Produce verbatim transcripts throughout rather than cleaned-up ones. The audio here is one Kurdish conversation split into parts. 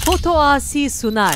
Foto Asi sunar.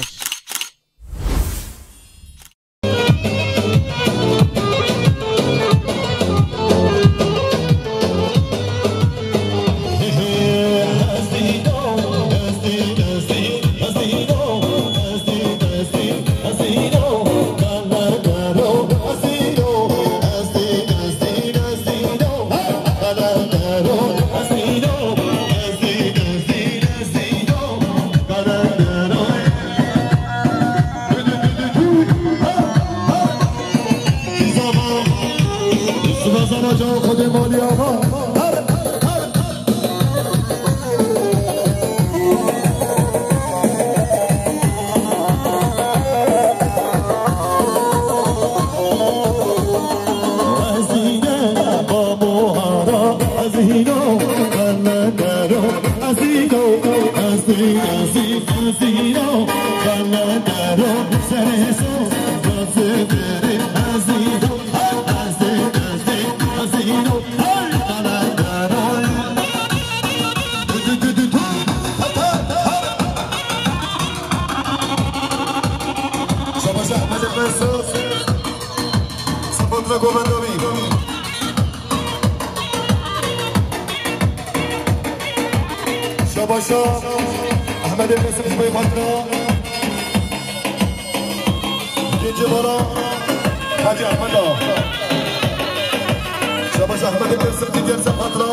Şabaş Ahmet Mesut. Sapatra Govendamî. Şabaşa Ahmet Mesut Bey Patra. Gece bana Hacı Ahmet Ağa. Şabaş Ahmet Mesut Diger Sapatra.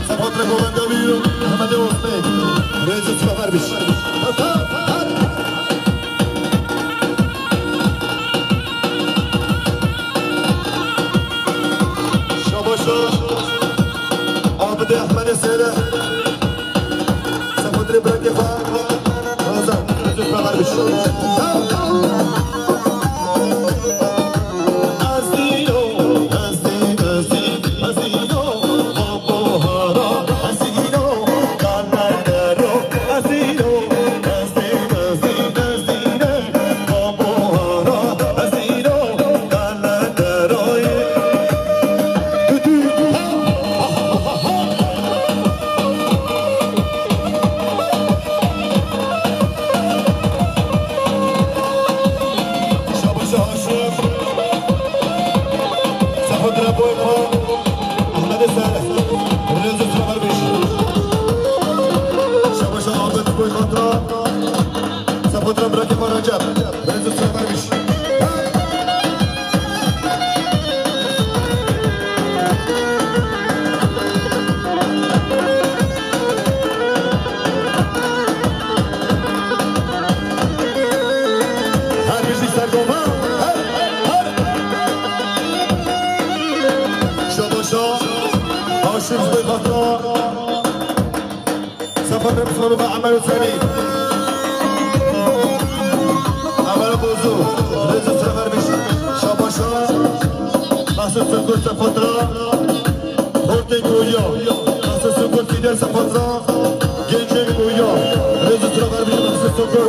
Sapatra Govendamî, Ehmedê Osmê. Rêzê silav her bîş. Şabaşa Abidê Ehmedê Sêre. Sapatrê birakê xwe. Hazar. Rêzê silav her bîş. Şabaş Aşif. Sefo Draboy xwe. Ahmedê Sare. Rêzê silav her bîş. Şabaş Ahmet Boy Xatra. Sefo Dra birakê xwe Recep. Rêzê silav her bîş. Her bijî sergovan. Her, her. Şabaşa. Aşim Zbey Xatra. Sefer Remzanova Emel Hüseyni. Emel Bozu. Rêzê silav her bîş. Şabaşa. Mesut Sökür Sefatra. Hortê Goya. Mesut Sökür Fidel Sefatra. Gencê Goya. Rêzê silav her bîş Mesut Sökür.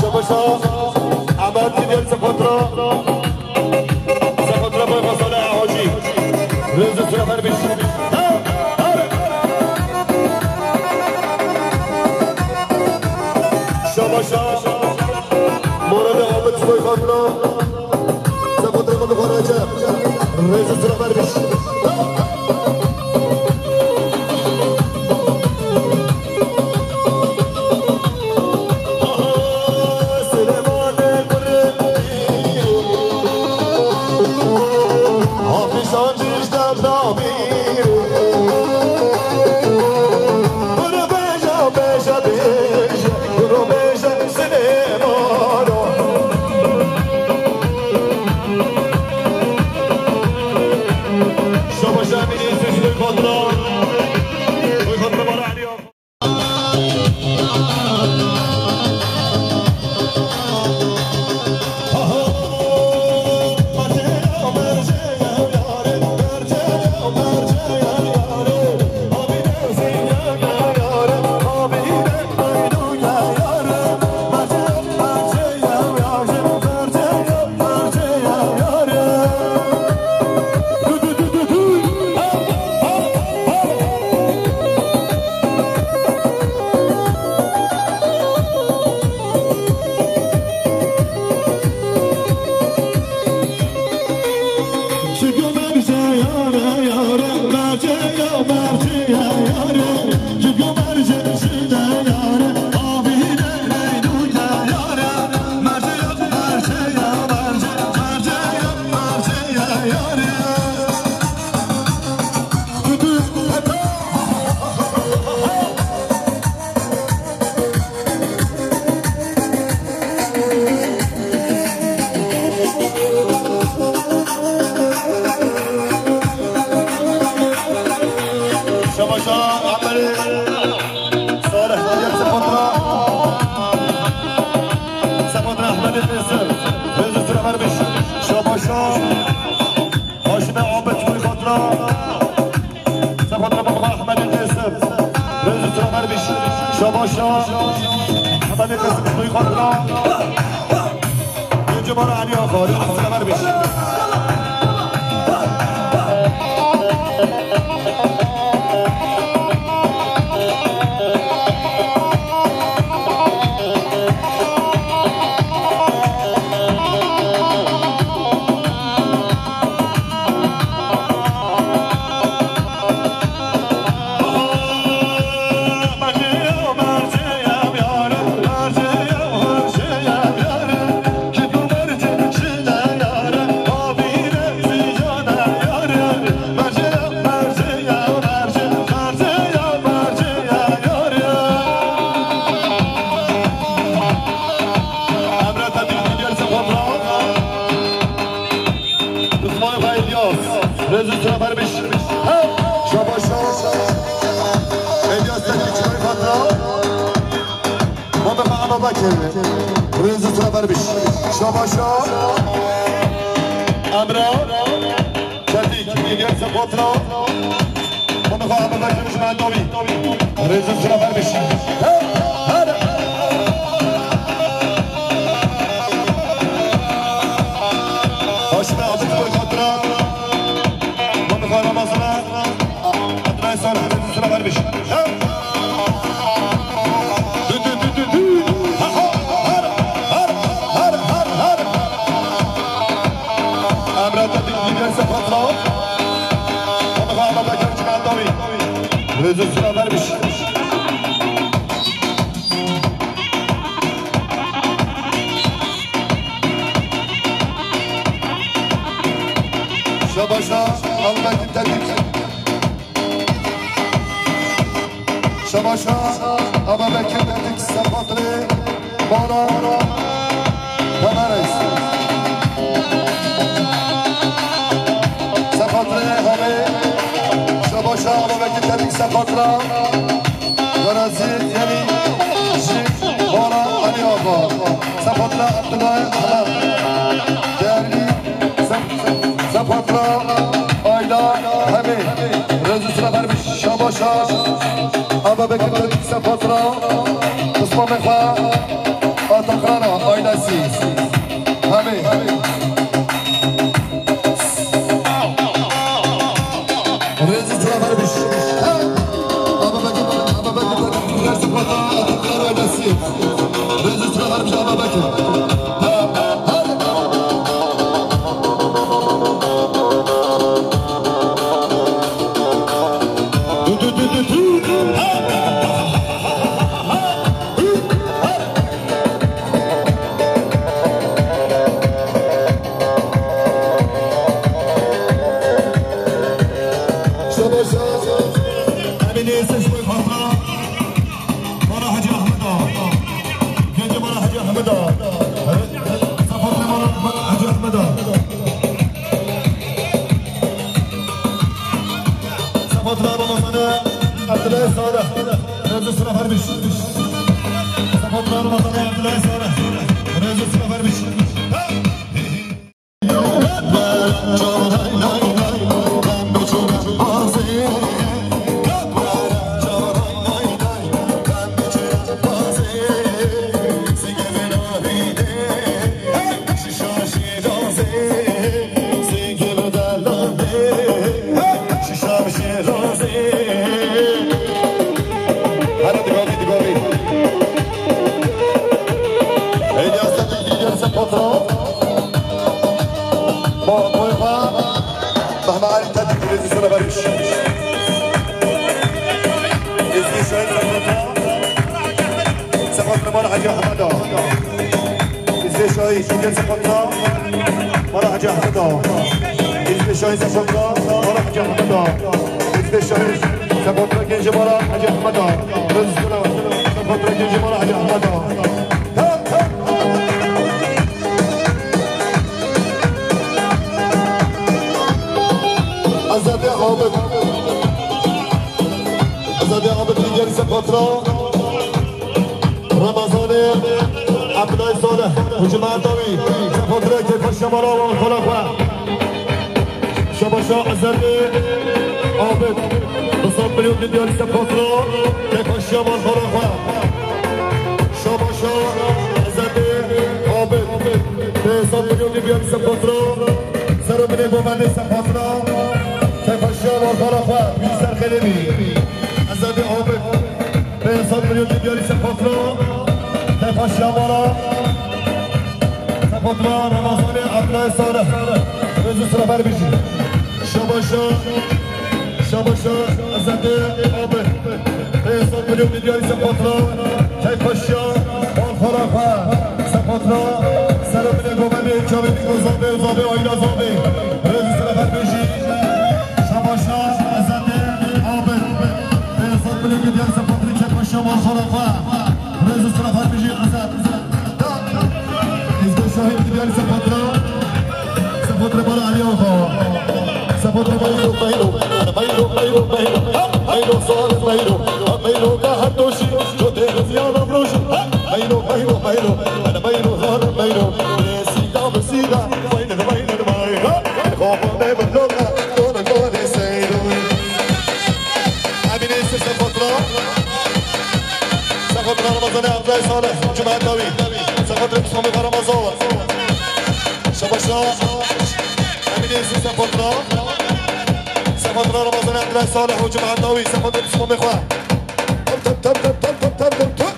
Şabaşa, Ahmet Gideon Sefatra. Sefatra Boy Xwe Salih Hacî. Rêzê silav her bîş. Şabaşa. Mora devam et Boy Xatla. Sefatra Boy Xatla. Rêzê silav her bîş. Şabaşa Amel Salih, Meryem Sepatra. Sepatra Ahmet Nesir. Rêz û sura ver bî. Şabaşa Haşime Abid Kuy Fatra. Sepatra Baba Ahmet Nesir. Rêz û sura ver bî. Şabaşa Ahmet Nesir Kuy Fatra. Gece bana Ali Ağa, rêz û sura ver bî. Rêz û sura ver bî. Şabaş, şabaş. Elyas Tekin Çimen Fatra. Mustafa Abu Bekir. Rêz û sura ver bî. Şabaş, şabaş. Emre Çetik, Elyas Fatra. Mustafa Abu Bekir Çimen Dawî. Rêz û sura ver bî. Her, her. Haşime Abid Kuy Fatra. Mustafa Ramazan. Adnan Sarı, rêz û sura ver bî. Dü, dü, dü, dü, dü. Ha, ha, har, har, har, har, har. Emre Tetik, Lider Sepatra. Mustafa Abu Bekir Çimen Dawî. Rêz û sura ver bî. Şabaşa Abu Bekir Tetik. Şabaşa Abu Bekir Tetik Sefatrê Bala Temeres. Sefatrê Hemê. Şabaşa Abu Bekir Tetik Sefatra. Garazî Yelî ji Bala Elî Axa. Sefatra Abdullah Ahmet. Değerli Sef-, Sefatra Ayla Hemî. Rêz û sura ver bî. Şabaşa Abu Bekir Tetik Sefatra. Pismamê xwe Ataxana ailesi. Hemî. Rêz û sura ver bî. Abu Bekir, Abu Bekir, Abu Bekir, Abu Bekir, Abu Bekir. Rêz û sura ver bî, Abu Bekir. Şabaş. Emînê Seçkoy Fatra. Mala Hacı Ahmet Ağa. Gence Mala Hacı Ahmet Ağa. Safa Mala Hacı Ahmet Ağa. Safa Ramazan'ı Abdullah Sağda. Rêz û sura ver bî. Safa Ramazan'ı Abdullah Sağda. Rêz û sura ver bî. Hadi digavî, digavî. Elyas Tekin, Elyas Tekin, Potro. Bo-, boy, ba. Hacı Ahmeda. Hizbê Şahî, Hizbê Sekontra, Mala Hacı Ahmeda. Hizbê Şahî Sekontra, Mala Hacı Ahmeda. Hizbê Şahî Sekontra, Genci Mala Hacı Ahmeda. Rızkına Sekontra, Genci Mala Hacı Ahmeda. Azadê Abid. Azadê Abid, Hizbê Sekontra. Remezanê Ebdulay Salih, Hocam Erdawi, Sefatirê Keyfa Şemala wan xala xwe. Şabaşa Ezedê Abid, bi sed milyon diyarî Sefatira, Keyfa Şemal xala xwe. Şabaşa Ezedê Abid, bi sed milyon diyarî Sefatira, Serobinê Govendê Sefatira, Keyfa Şemal xala xwe, wî ser xêlê bî. Ezedê Abid. Pênc sed milyon diyarî Sefatura, Tefa Şamala, Sefatura Ramazanê Abdullah Salih, Rêz û Sirafer bijî. Şabaşa, şabaşa Ezedê Abid. Pênc sed milyon diyarî Sefatura, Keyfa Şam, Balxala xwe, Sefatura, Serobinê Govendê, Çavê Dîk û Zavê û Zavê, Ayla Zavê, Rêz û Sirafer bijî. Şabaşa Ezedê Abid. Pênc sed milyon diyar Sefatirê Keyfa Şamal xala xwe. Rêz û sirafet bijî Ezed. Hizbê Şahî diyar Sefatira. Sefatira bala Alî Axa. Sefatira bala Meylo, Meylo, Meylo, Meylo, Meylo. Meylo, sar Meylo. Meylo, ka her doşî. Çotê ziyan amroşî. Meylo, Meylo, Meylo. Meylo, zar Meylo. Sîda bi sîda. Meylo, Meylo, Meylo. Xwe ne bi loka. Emînê Yusuf Sefatura. Sefatura Ramazanê Abdullah Salih, Cuma Dawî. Sefatura Pismamê xwe Ramazan. Şabaşa. Emînê Yusuf Sefatura. Sefatura Ramazanê Abdullah Salih û Cuma Dawî. Sefatura Pismamê xwe. Tap, tap, tap.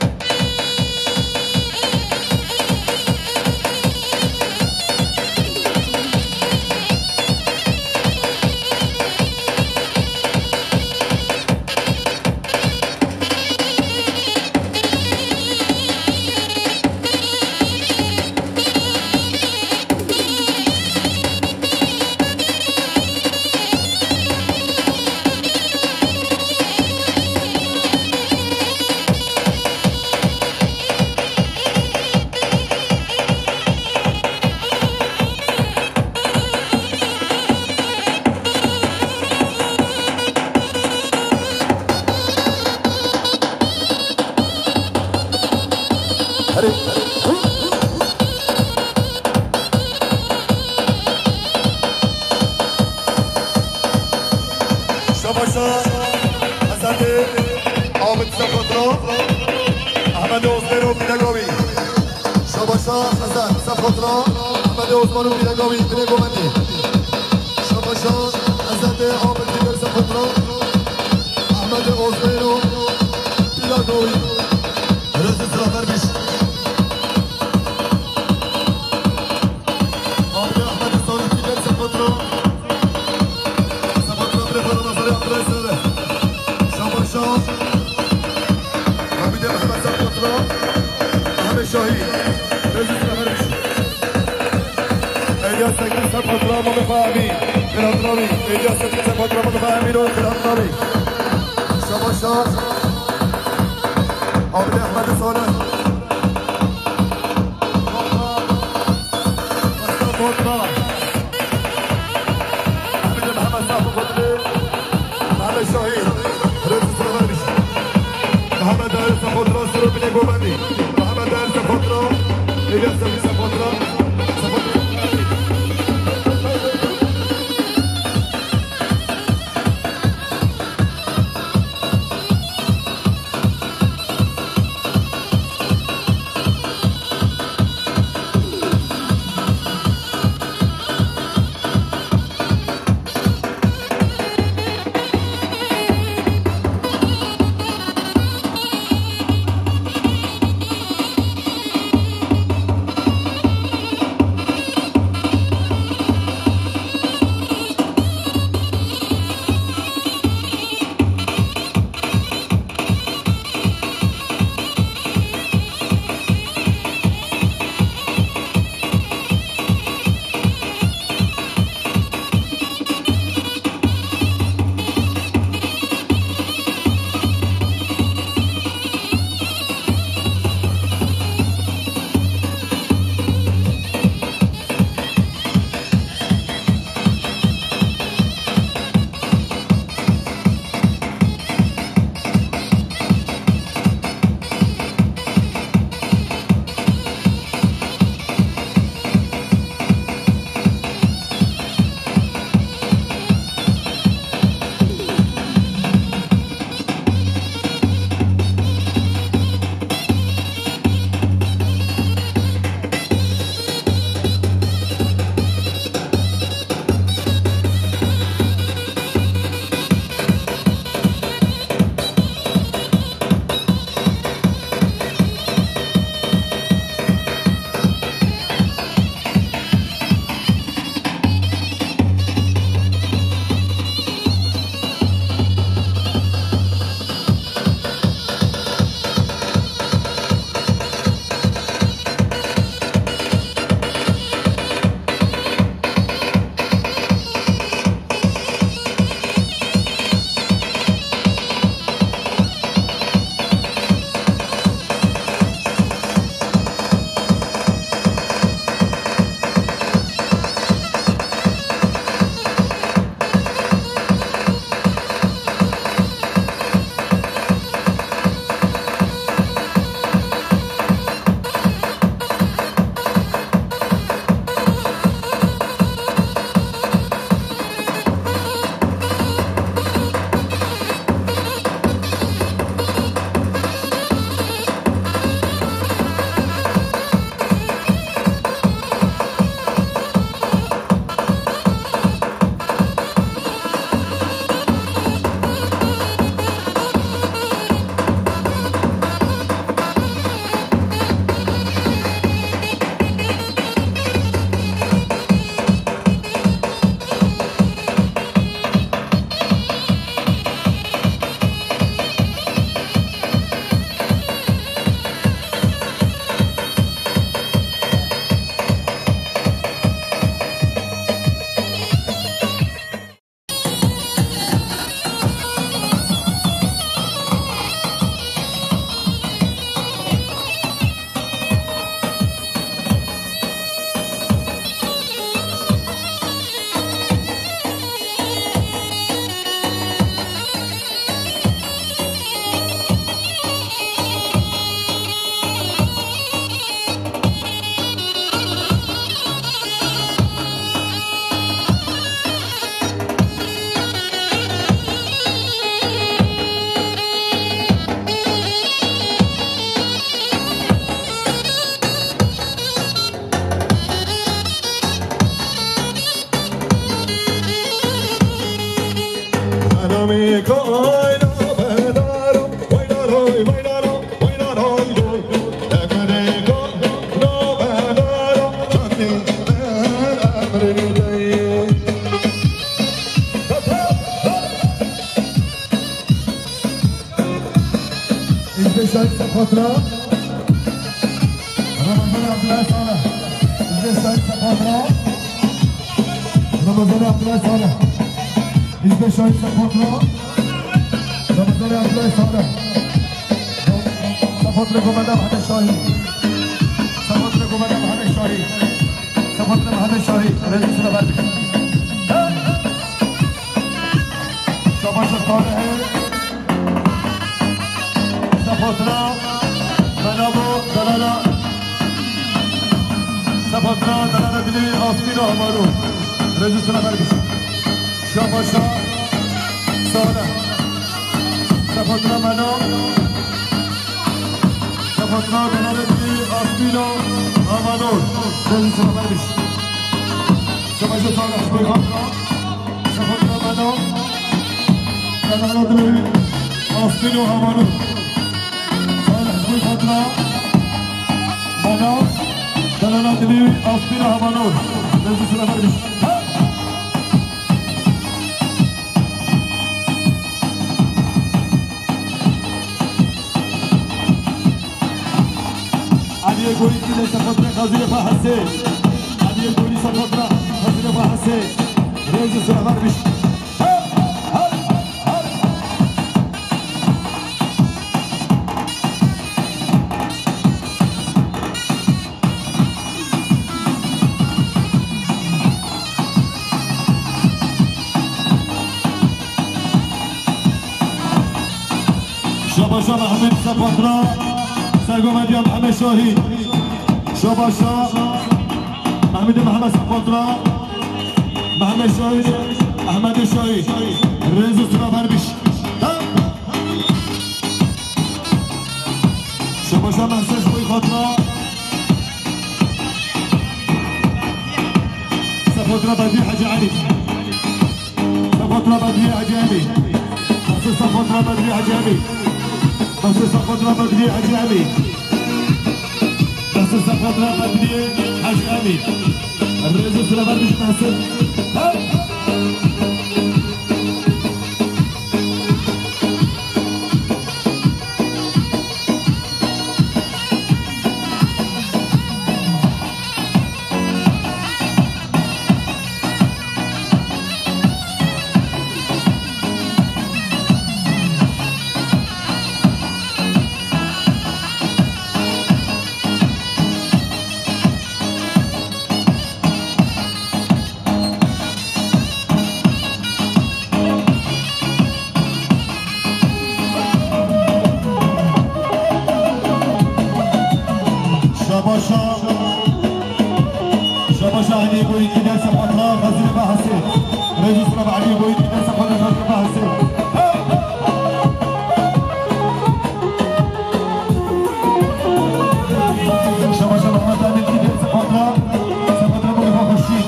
Şabaşa Ezedê Abid Sefatura, Ehmedê Ozbêro Pîdegawî. Şabaşa Ezed Sefatura, Ehmedê Ozbêro Pîdegawî, binê Govendê. Şabaşa Ezedê Abid Pîdegawî Sefatura, Ehmedê Ozbêro Pîdegawî. Rêz û sirafet bijî. Abdê Ehmedê Salih Tîber Sefatura. Sefatura birê xwe Ramazanê Abdullah Salih. Şabaşa. Hamidê Mehmet Sefatura. Ehmed Şahî. Rêz û sirafet bijî. Elyas Tekin Sefatura, Mamê xwe Emîn. Xêlatnavî. Elyas Tekin Sefatura, Mamê xwe Emîn û Xêlatnavî. Şabaşa. Abdê Ehmedê Salih. Fatma. Fatma. Ahmet Mehmet Safo Fatma. Mehmet Şahin. Rêz û sirafet bijî. Mehmet Dayar Safo Fatma, Siro Bine Govendî. Mehmet Dayar Safo Fatma. Elyas Safo Fatma. Safo Fatma. Îzdê şahî sefatra. Ramazan Abdullah Salih. Îzdê şahî sefatra. Ramazan Abdullah Salih. Îzdê şahî sefatra. Ramazan Abdullah Salih. Sefatra Gomenda Mehmet Şahî. Sefatra Gomenda Mehmet Şahî. Sefatra Mehmet Şahî. Rêzî sila ber bikir. Şabaşa Salihê. Sefatra Menabo Delala. Sefatra Delala Dilî Aspîna Hamano. Rêzî sila ber bikir. Şabaşa Salih. Sefatra Meno. Sefatra Delala Dilî Aspîna Hamanor. Rêzî sila ber bikir. Şabaşa Salih. Şabaşa Salih. Sefatra Meno. Delala Dilî Aspîna Hamanor. Salih, ji bo xatira Mena, Delala Dilî, Aspîna Hamanor. Rêzî sila ber bikir. Aliyê Gorî kî lê sefatra Xezîrê Fehesê. Aliyê Gorî sefatra Xezîrê Fehesê. Rêzî sila ber bikir. Şabaşa Mehmet Sefatra, Sergo Medya Mehmet Şahî. Şabaşa Mehmet Mehmet Sefatra, Mehmet Şahî, Ahmet Şahî. Rêzî sila ber bikir. Şabaşa Mehsûs Boykotla. Sefatra Bedrî Hecî Elî. Sefatra Bedrî Hecî Elî. Mehsûs Sefatra Bedrî Hecî Elî. Mehsûs Sefatra Bedrî Hecî Elî. Mehsûs Sefatra Bedrî Hecî Elî. Rêzî sila ber bikir Mehsûs. Şabaşa, şabaşa Elî Boyutlu derse patla, Xezîrê Behesê. Rêzî sila Elî Boyutlu derse patla, Xezîrê Behesê. Şabaşa Mehmet Emîn kî derse patla, se patla Boyutlu Xweşî.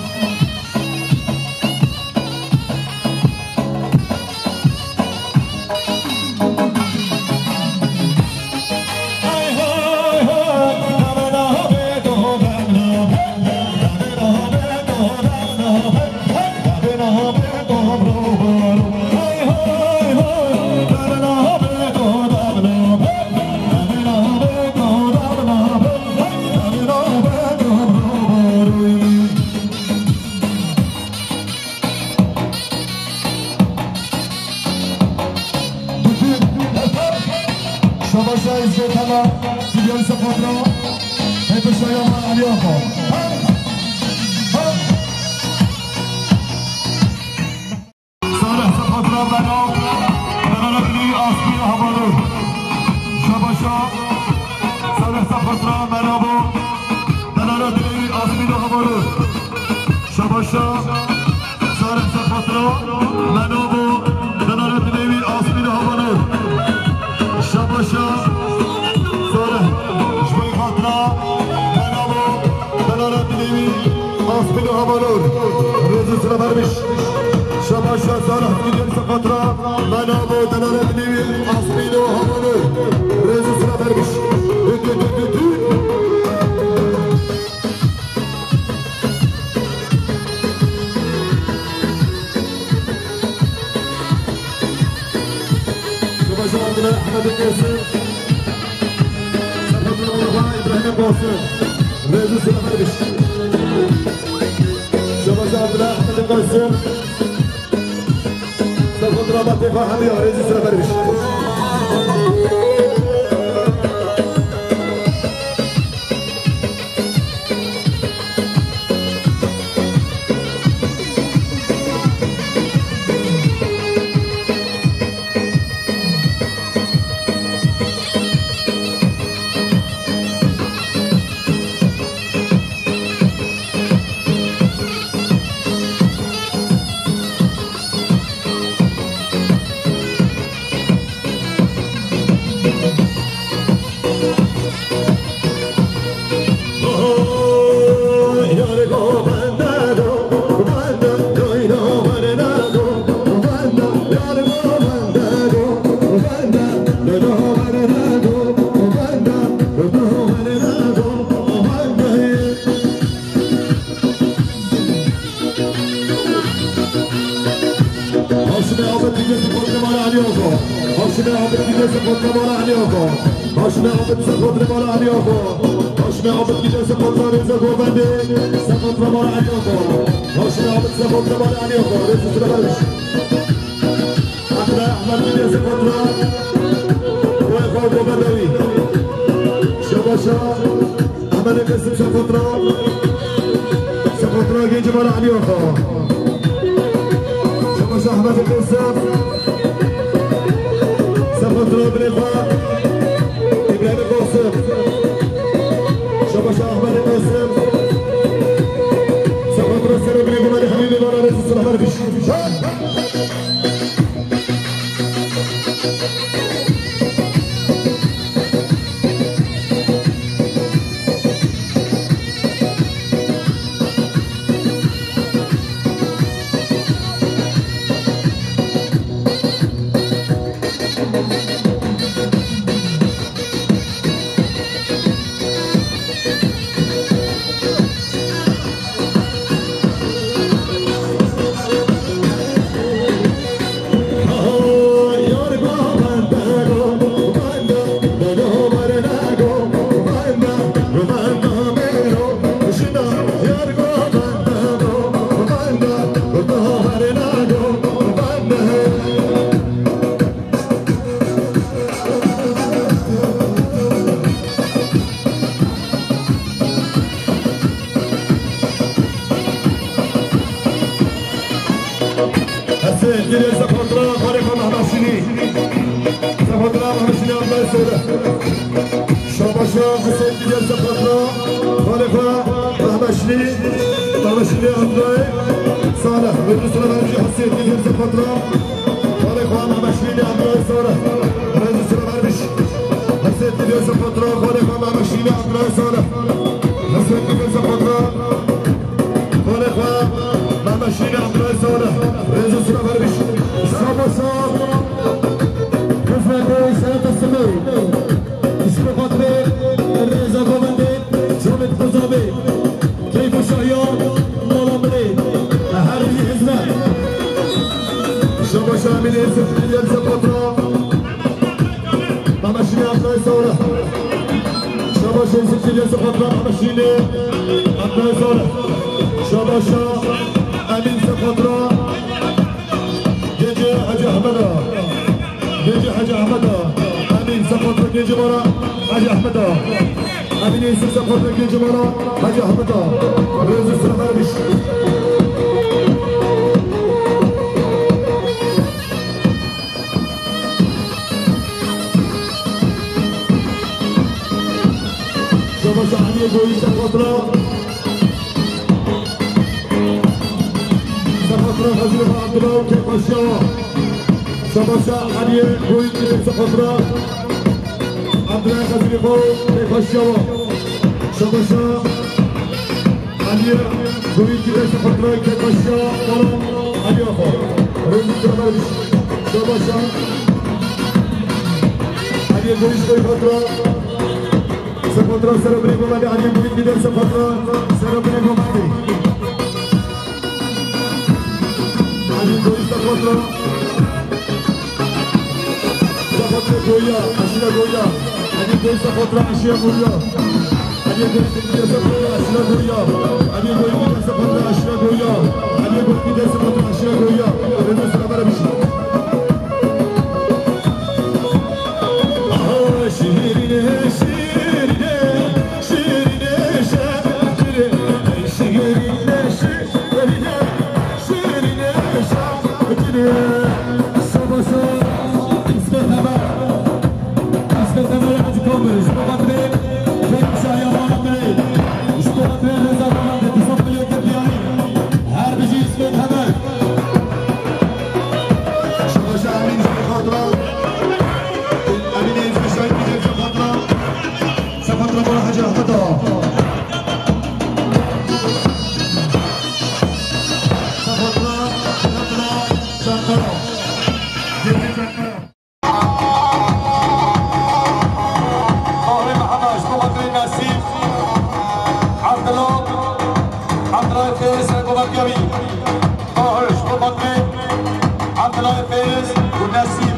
Şabaşa Îzzet Hela, Sibyan Sefatra, Hêdişa Yaman Elî Apo. Salih Sefatra Beno, Delala Dilî Aspî Havanur. Şabaşa Salih Sefatra Merabo, Delala Dilî Aspî Havanur. Şabaşa Salih Sefatra, Menabo, Delala Dilêwî, Aspî de Havanor. Şabaşa Salih, ji bo xatira Menabo, Delala Dilêwî, Aspî de Havanor. Rêzî sila ber bikir. Şabaşa Şah Salih gidiyor Sefatra. Menabo delale binêwî Asmîno Hamanur. Rêz û sira berbiş. Dü, dü, dü, dü, dü. Şabaş Abdullah Ahmet Qasim. Sefatra Mustafa İbrahim Qasim. Rêz û sira berbiş. Şabaş Abdullah Ahmet Qasim. Sefatra Batê Fahmi ya, rêz û sira berbiş. Haşime Abid gidesi kontre mala Aliyoko. Haşime Abid gidesi kontre mala Aliyoko. Haşime Abid se kontre mala Aliyoko. Haşime Abid gidesi kontre Reza Govende. Se kontre mala Aliyoko. Haşime Abid se kontre mala Aliyoko. Reza Süleyman. Abdullah Ahmed gidesi kontre. Boy Govende. Şabaşa. Ahmet Qasim Sefatra. Sefatra Gencî Mala Aliyoko. Şabaş Ahmet Qasim. Sefatra Bilefa. İbrahim Qasim. Şabaş Ahmet Qasim. Sefatra Sero Bilefa Mali Habibi Mala Resul Süleyman Biş. Hesê, gidê Sefatra, xalê xwe Mehmet Şînî. Sefatra Mehmet Şînî Abdullah Seyda. Şabaşa Hesê, gidê Sefatra, xalê xwe Mehmet Şînî. Mehmet Şînî Abdullah Salih. Meclis Rehberî Hesê, gidê Sefatra. Xalê xwe Mehmet Şînî Abdullah Salih. Rêz û sira berbiş. Hesê, gidê Sefatra, xalê xwe Mehmet Şînî Abdullah Salih. Hesê, gidê Sefatra. Xalê xwe, Mehmet Şînî Abdullah Salih. Rêz û sira berbiş. Şabaşa. Xizmetê şereta simê. Îşqê xatirê Rêza Govendê, Çamê Dixuzabê. Keyf û şahiya mala milê. Her bî hizmet. Şabaşa Emînê Sefatra. Mehmet Şînî Abdullah Salih. Şabaşa Sefatra Mehmet Şînî Abdullah Salih. Şabaşa Emîn Sefatra. Gece Hacı Ahmet'a. Gece Hacı Ahmet'a. Emîn Sefatra gece bana Hacı Ahmet'a. Emîn Yusuf Sefatra gece bana Hacı Ahmet'a. Rêz û sira berbiş. Şabaşa Emîr Goyî Sefatra. Sefatra Xezîrê Abdullah û Kêpaşiyawa. Şabaşa Emîr Goyî Sefatra. Abdullah Xezîrê Kêpaşiyawa. Şabaşa Emîr Goyî Sefatra Kêpaşiyawa. Emîr Xo. Rêzî Kemal Şabaşa. Aliyê Goyîş Goyî Fatra. Sefatra Serobirê Gomadê. Aliyê Goyî Gider Sefatra Serobirê Gomadê. Aliyê Goyî Sefatra. Sefatra Goya, Aşîra Goya. Aliyê Goyî Sefatra Aşîra Goya. Aliyê Goyî Gider Sefatra Aşîra Goya. Aliyê Goyî Gider Sefatra Aşîra Goya. Aliyê Goyî Gider Sefatra Aşîra Goya. Rêzî Serobirê Gomadê. Aha, şirîne, şirîne, şirîne, şirîne, şirîne, şirîne, şirîne, şirîne. Savaşa, İsmet Hemen. İsmet Hemen Hacı Kamil. Ji bo xatirê Keyfşahiya mala min ê. Ji bo xatirê rêza mala min ê. Dîsa milyon kir diyarî. Her bijî İsmet Hemen. Savaşa Emîn Zeyxatra. Emîn Zeyxatra. Sefatra Bora Hacı Ahmet Ağa. Sefatra, Sefatra, Sefatra. Geri çekme. Bahri Mehmet, ji bo xatirê Nesîm, Abdullah, Abdullah Fêz, Sergovan Gavî. Bahri, ji bo xatirê Abdullah Fêz û Nesîm,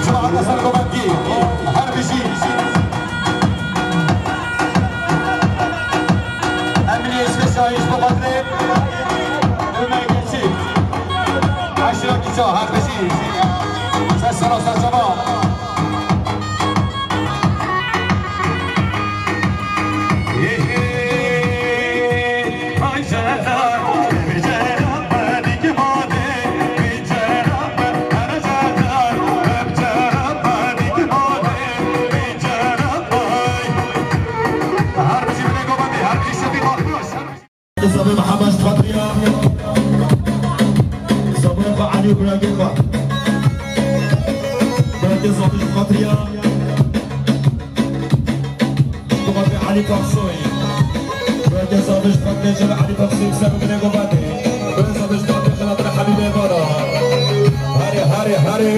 cemaeta Sergovendî, her bijî. Emînê Îsveçayê ji bo xatirê Dömegê çi? Eşîra Kîça, her bijî. Ser sera ser çava. Sabê Mihemed ji xatirî ya. Sabê xwe Elî û birayê xwe. Birayê Sabê ji xatirî ya. Ji xatirê Elî Paksoy. Birayê Sabê ji xatirê Elî Paksoy ser binê govatê. Birayê Sabê ji xatirê xelatê Hemî Mêvana. Herê, herê, herê.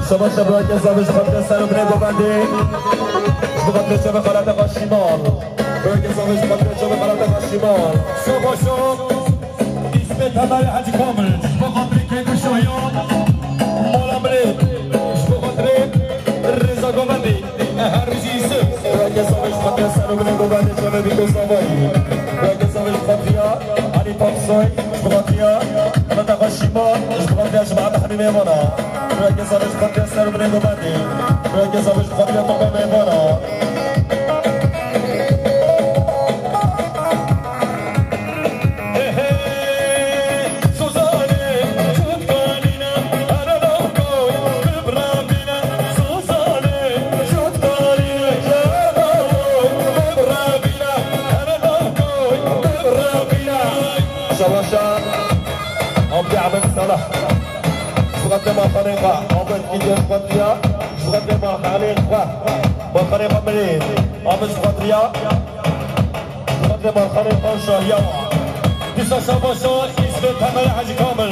Savaş Ebra Kesa ve Şubat Kesa ve Bine Govendê. Şubat Kesa ve Xalata Başiman. Bölge Savaş Şubat Kesa ve Xalata Başiman. Savaş İsmet Hemer Hacı Kamil, ji bo xatirê Keyfşahiya mala min ê, ji bo xatirê Rêza Govendê, her bijî Îsmet. Bölge Savaş Şubat Kesa ve Bine Govendê, çavê Bîko Savayî. Bölge Savaş Şubat ya Elî Paksoy, ji bo xatirî ya Mehmet Axa Şîman, ji bo xatirî ya cemaeta Hemî Mêvana. Bölge Savaş Şubat Kesa ve Bine Govendê. Bölge Savaş Şubat ya Topa Mêvana. Savaşa Abdî Ehmed Salah. Ji xatirê malxanê xwe, Ahmet Gidyar Xatriya. Ji xatirê malxanê xwe, malxanê xwe milê. Ahmet Xatriya. Xatirê malxanê xwe şahiya wa. Dîsa şabaşa Îsmet Hemerê Hecî Kamil.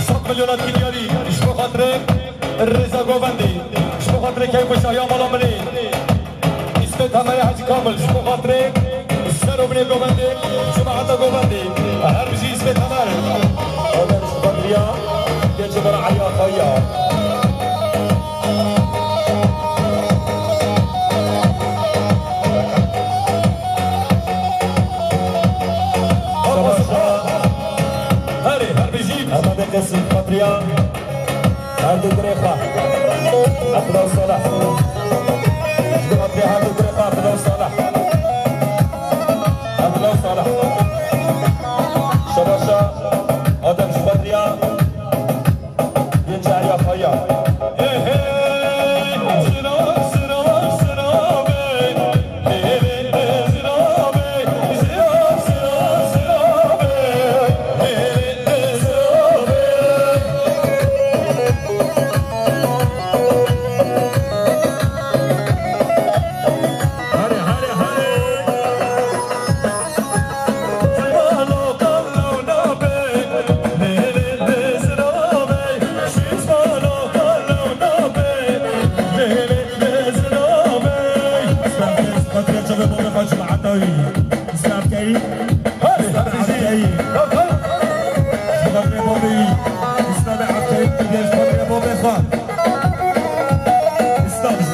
Sed milyonan diyarî ji bo xatirê Rêza Govendê. Ji bo xatirê keyf û şahiya mala milê. Îsmet Hemerê Hecî Kamil ji bo xatirê ser û binê Govendê, cemaeta Govendê. Her bijî Îsmet Hemer. Omer ji xatirî ya gençê me re Eliya Xayiya. Herê, her bijî. Ehmedê Qesim, Patriya. Her du kurê xwe. Abdullah Salah. Ji bo Patriya her du kurê xwe, Abdullah Salah. Abdullah Salah. Şabaşa. Adem ji Patriya. Genç Eliya Xayiya.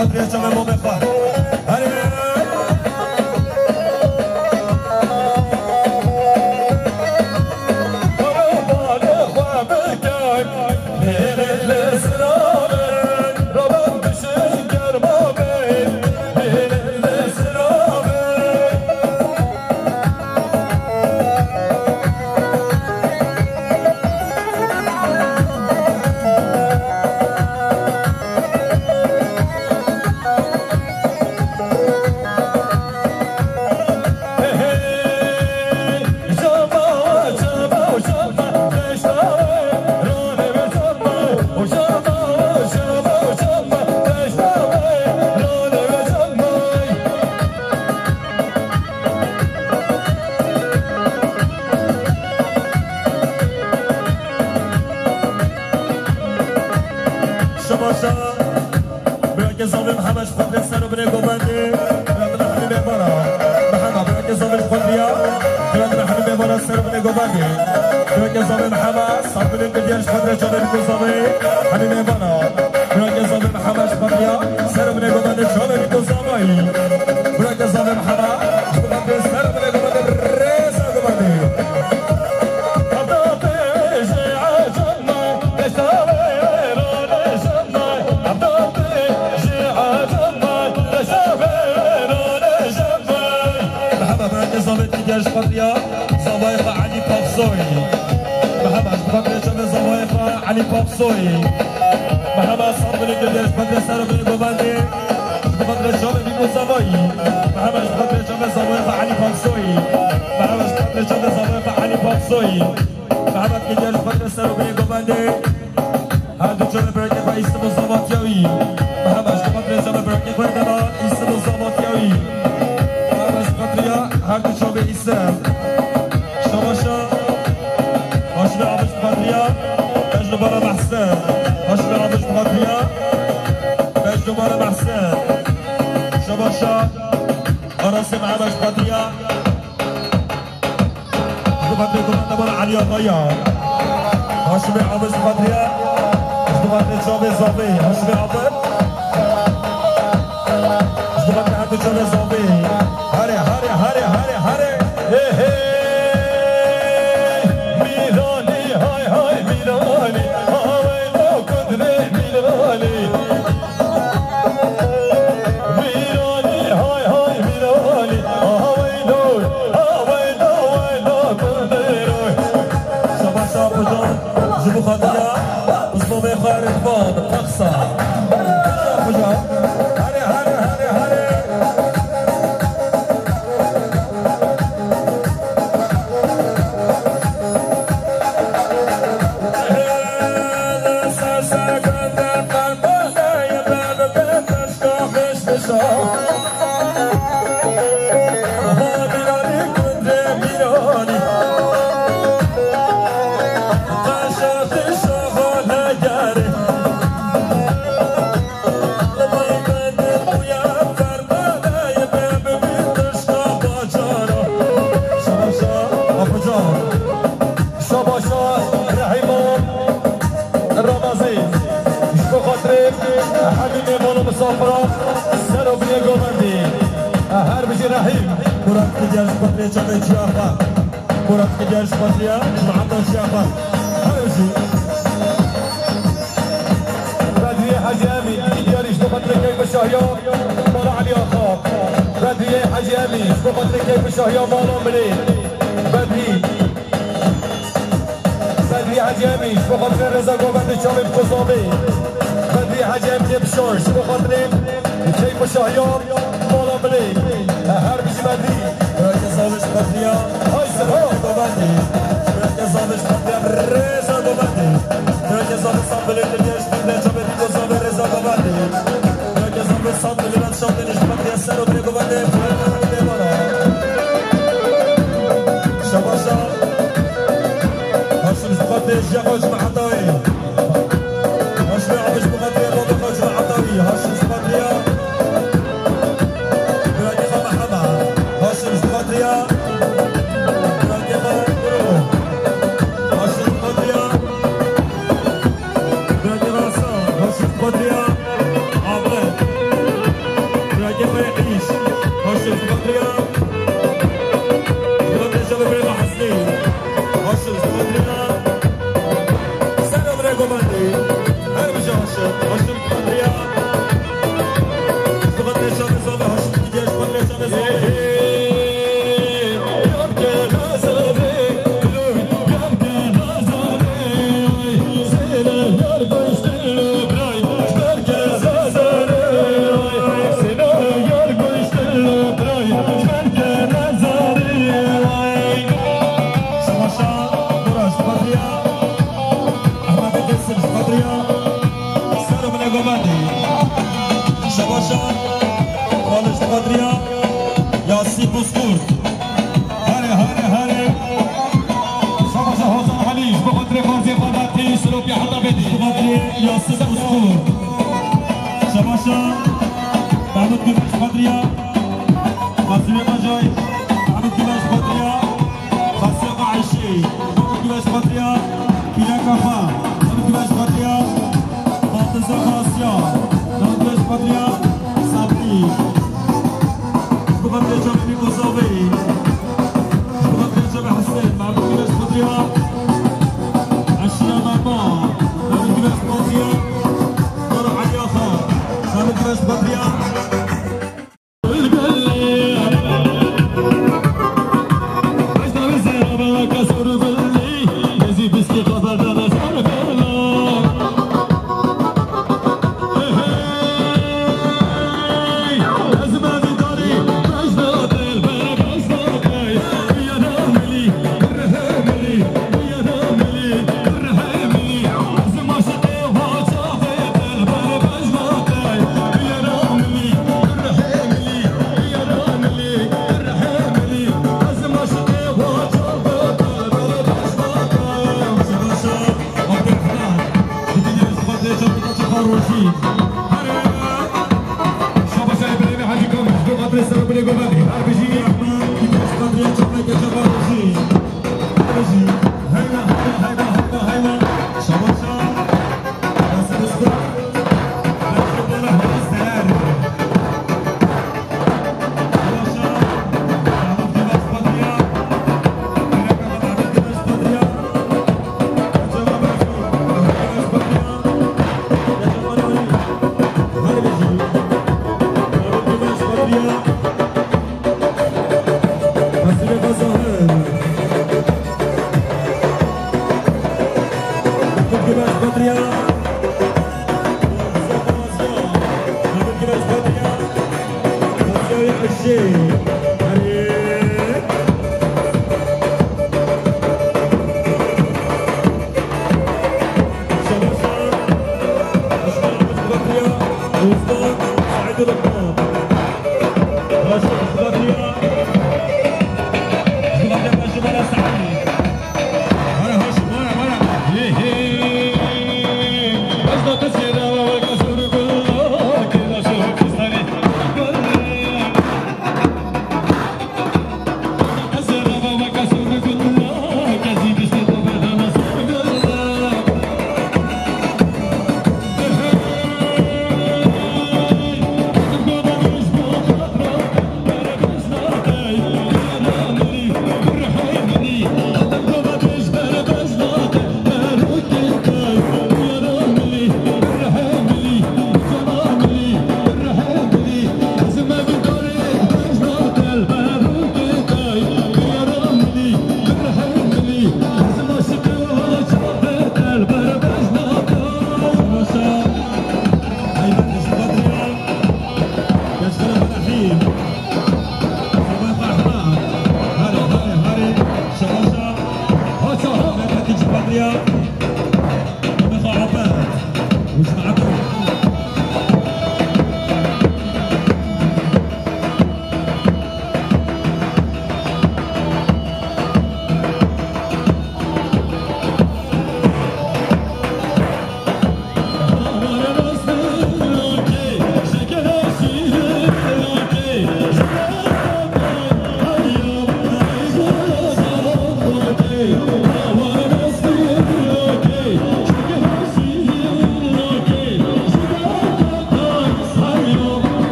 Rêça me momê xwe. Herê. Şabaşa. Birakê zavê Mihemed ji xwe ser û binê govendê. Birakê Mihemed mêvana. Mihemed, birakê zavê ji xwe diya. Birakê Mihemed mêvana ser û binê govendê. Birakê zavê Mihemed, sabirê gidiya ji xwe diya çavê bîto zavê. Hemî mêvana. Birakê zavê Mihemed ji xwe diya. Ser û binê govendê çavê bîto zavayî. Birakê zavê Mihemed, ji xwe diya ser û binê govendê rêza govendê. Mihemed, birakê zavê digel ji xwe diya zavayê xwe Elî Pavsoyî. Mihemed, ji xwe diya çavê zavayê xwe Elî Pavsoyî. Mihemed, sabirê gidiya ji xwe diya ser û binê govendê. Ji xwe diya çavê bîto zavayî. Mihemed, ji xwe diya çavê zavayê xwe Elî Pavsoyî. Mihemed, ji xwe diya çavê zavayê xwe Elî Pavsoyî. Mihemed, gidiya ji xwe diya ser û binê govendê. Her du çavê birakê xwe îstim û zavatiya wî. Mihemed, ji xwe diya çavê birakê xwe dema îstim û zavatiya wî. Mihemed, ji xwe diya her du çavê îstim. Şabaşa. Haşimê Abiş, ji xwe diya. Pênc numara Mehsen. Haşimê Abiş, ji xwe diya. Pênc numara Mehsen. Şabaşa. Arasê Mihemed, ji xwe diya. Ji xatirê komanda bala Elî Axaya. Haşimê Abiş ji xatirê, ji xatirê çavê zavê. Haşimê Abiş. Ji xatirê her du çavê zavê. Hare, hare, hare, hare, hare. Ê, hey. Mîranî, hay, hay, Mîranî. Awey, do kundrê Mîranî. Mîranî, hay hay Mîranî, aha weyno, ha weyno, weyno kundêro. Şabaş Apocan, ji bo xatiriya zilamê xwe Ridvan, Texsa. Apocan, here, here, here, here. Şabaşa Rehîma Ramazî, ji bo xatirê hemî mêvan û misafiran ser û binê govendî. Her bijî Rehîm. Murat Kiger ji xatirê çavê çiya xwe. Murat Kiger ji xatirê cemaeta çiya xwe. Her bijî. Bedriyê Hecî Emîn, Kigerî ji bo xatirê keyfê şahiya mala Elî Axa. Bedriyê Hecî Emîn, ji bo xatirê keyfê şahiya mala Mirê. Bedrî. Bedrî Hecî Emîn, ji bo xatirê rêza govendê çavê bi kozavê. Bedrî Hecî Emînê Bişar, ji bo xatirê keyfê şahiya mala Mirê. Her bijî Bedrî. Birakê zavê ji xatirê ya. Hay sero. Govendê. Birakê zavê ji xatirê ya rêza govendê. Birakê zavê sambelê kiriye ji xatirê çavê bi kozavê rêza govendê. Birakê zavê sambelê ya şandê ji xatirê ya ser û binê govendê. Şabaşa. Haşim ji xatirê jiya xwe ji me heta wê. Haşimê Abiş ji xatirê baba xwe ji me heta wî. Haşim ji xatirê ya. Birakê xwe Mehema. Haşim ji xatirê ya. Birakê xwe Kuro. Haşim ji xatirê ya. Birakê xwe Hasan. Haşim ji xatirê ya. Ahmet. Şabaşa, Xalid Qadriya, Yasî Bozkurt. Hare, hare, hare. Şabaşa Hozan Alî, ji bo xatirê Xarzê Xorbatî, Silopiya heta Bedî. Qadriya, Yasî Bozkurt. Şabaşa, Mahmud Güveç Qadriya, Xazî Bacay, Mahmud Güveç Qadriya. Xasiya Xaişî, Namik Güveç Xatriya, Pîreka Xwe, Namik Güveç Xatriya, Baldiza Xasiya, Namik Güveç Xatriya, Sabrî, Ji bo xatirê çavê Mîko Zavê, Ji bo xatirê çavê Hesên, Namik Güveç Xatriya, Eşiya Mema, Namik Güveç Xatriya, Dara Eliya Xwe, Namik Güveç Xatriya.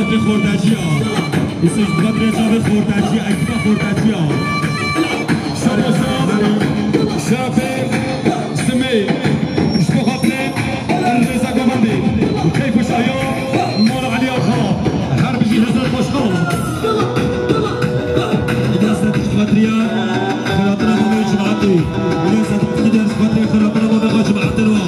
Xorteciya. Îsê ji xatirê çavê Xorteciya, ekipa Xorteciya. Şaboşa, şapê, simê, ji bo xatirê rêza govendê. Keyf û şahiya mala Elî Axa. Her bijî hezar xweşxal. Dest xatirî ya xiratina mala cemaetê. Dest xatirî ya xiratina mala cemaetê wa.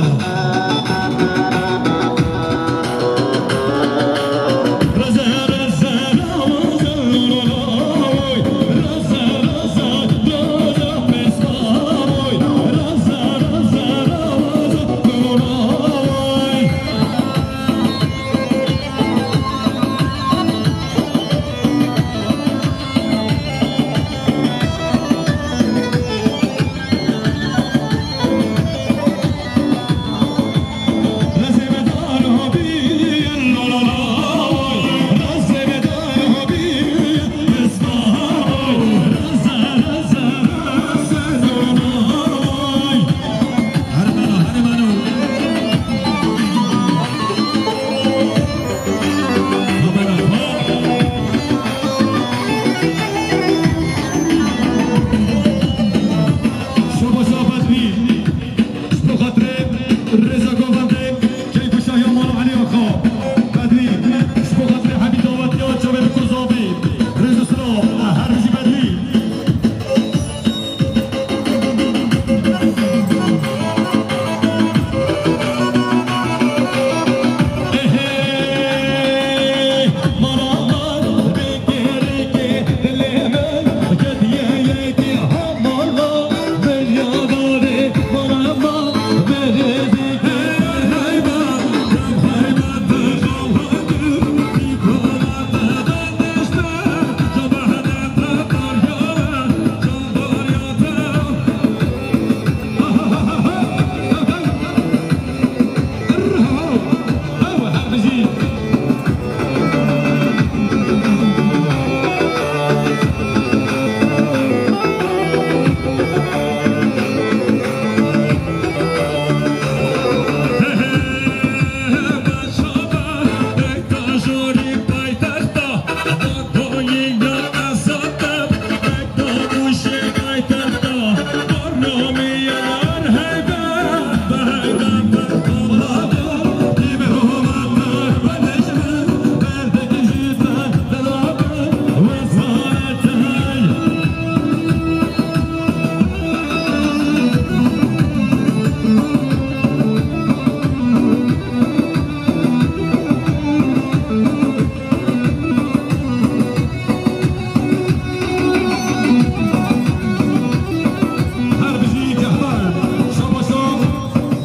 Şaba şaba Bedwî, ji bo xatirê rêza govendê, keyf û şahiya mala Elî Axa. Bedwî, ji bo xatirê hebî dawetiya çavê bi kozavê. Rêz û silav, her bijî Bedwî. Her bijî Cehber, şabaşa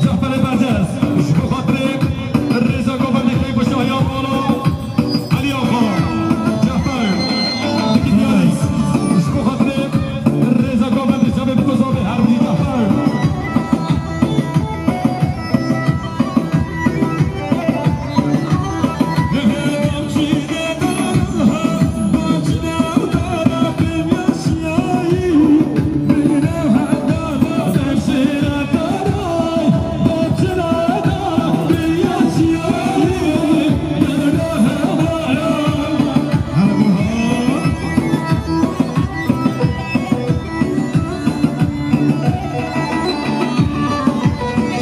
Cehberê Berdes, ji bo xatirê rêza govendê keyf û şahiya mala Elî Axa, Cehber, Dikî Diyalîs, ji bo xatirê rêza govendê çavê bi kozavê her bijî Cehber.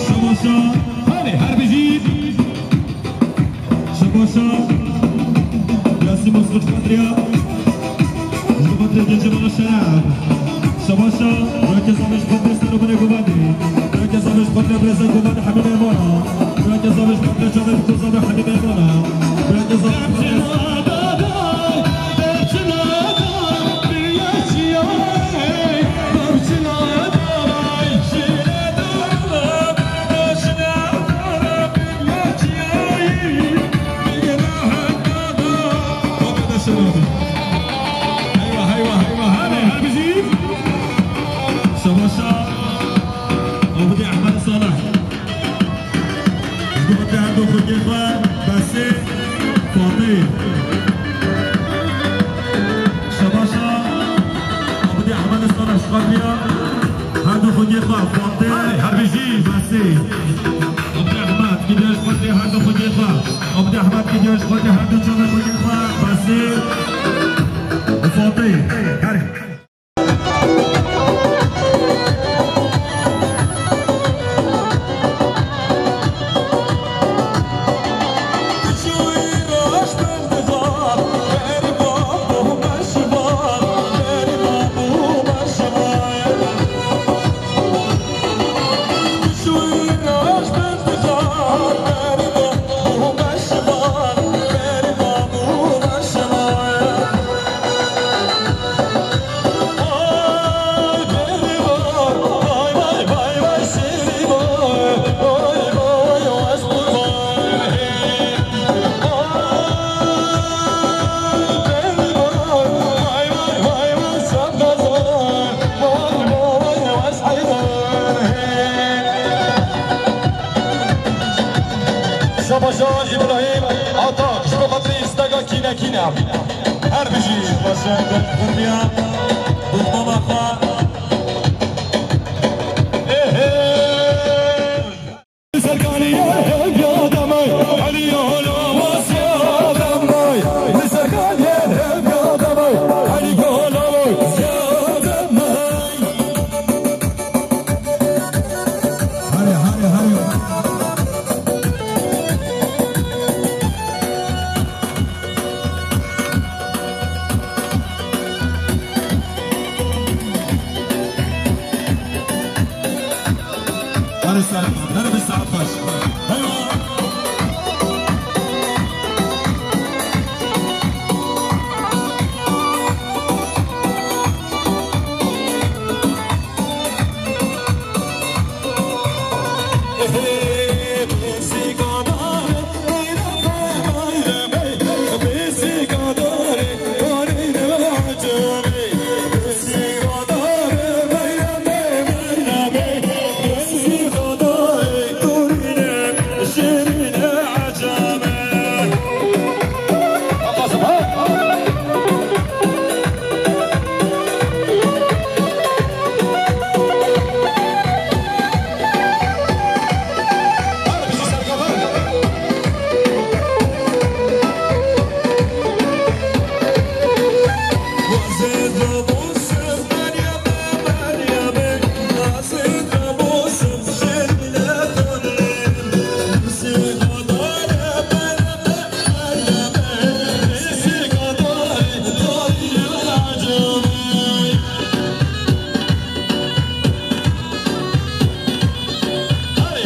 Şabaşa, hadi her bijî. Şabaşa, Yasin Bozkurt Kadriya. Ji bo xatirê gencê mala Şeref. Şabaşa, Rokê Zavê ji xatirê Serokê Govendê. Rokê Zavê ji xatirê Birêza Govendê Hemî Meymana. Rokê Zavê ji xatirê çavê Diktor Zavê Hemî Meymana. Rokê Zavê ji xatirê Heywa, heywa, heywa, hane, her bijî. Şabaşa Abdî Ehmed Salih. Ji bo her du xwediyê xwe, Besê, Fatê. Şabaşa Abdî Ehmed Salih ji xwe diya. Her du xwediyê xwe, Fatê, her bijî, Besê. Abdî Ehmed, gidiyor ji xwe diya her du xwediyê xwe. Abdî Ehmed, gidiyor ji xwe diya her du çavê xwediyê xwe. Her bijî Bajar Gulxuriya, bi mama xwe. Ê hê! Her saet, her bir saat baş. Eyvallah.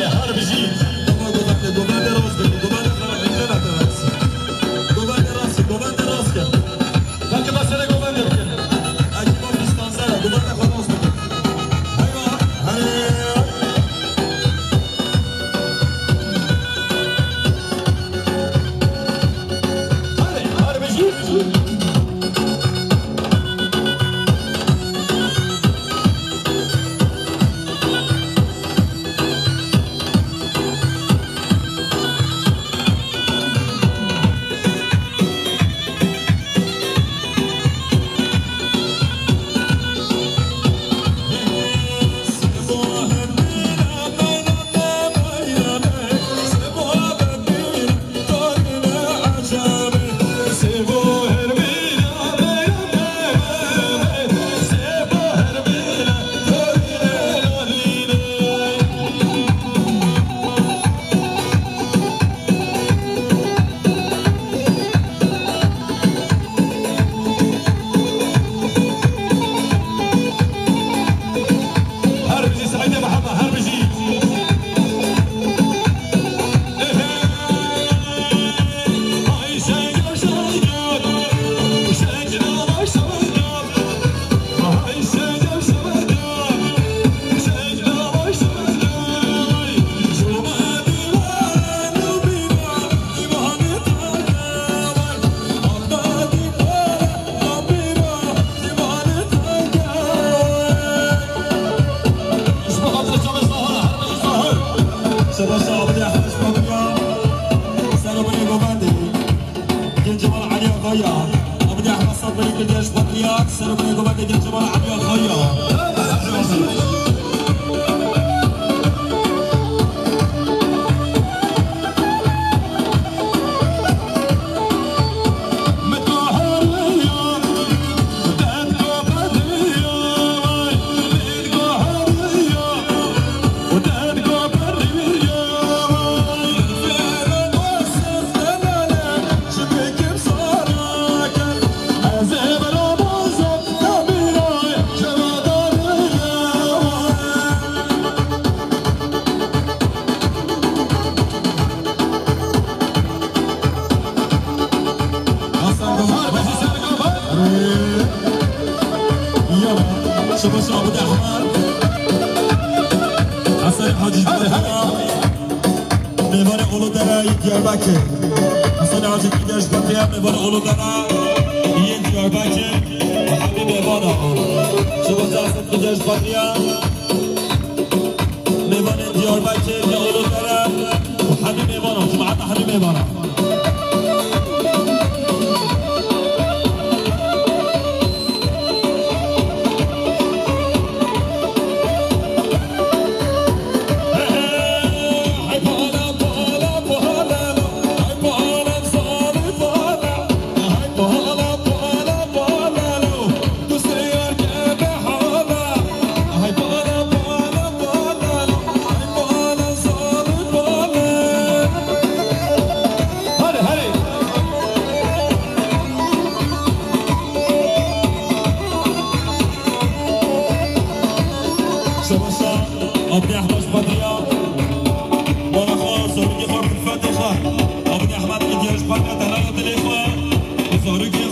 Her bijî. Ama govende, govende rast bê, govende xwe, govende rast. Govende rast, govende rast. Belkî me serê govendê bikin. Ekîba pîstanzera, govende xwe rast bikin. Heyva, hey. Hadi, hadi bijî. Her bijî Seîdê Mihemed, her bijî. Şebaş Abdullah Haş Babiya, Serobinê Govendê, Gencemal Aliya Kaya, Abdullah Hasan Bey Kırdeş Babiya, Serobinê Govendê Gencemal Aliya Kaya. Şebaş Abid Ehmed. Hasan Hacı Diyarbakır. Mêvanê Uludere yê Diyarbakir. Hasan Hacı Diyarbakir, mêvanê Uludere yê Diyarbakir. Hemî mêvana. Şebaş Hasan Diyarbakir. Mêvanê Diyarbakir ya Uludere û hemî mêvana, cemaeta hemî mêvana. Abdî Ehmed Qadiriya, mala xwe, zarokê xwe, Fetê xwe. Abdî Ehmed Qadiriya ji parka delala dilê xwe. Zarokê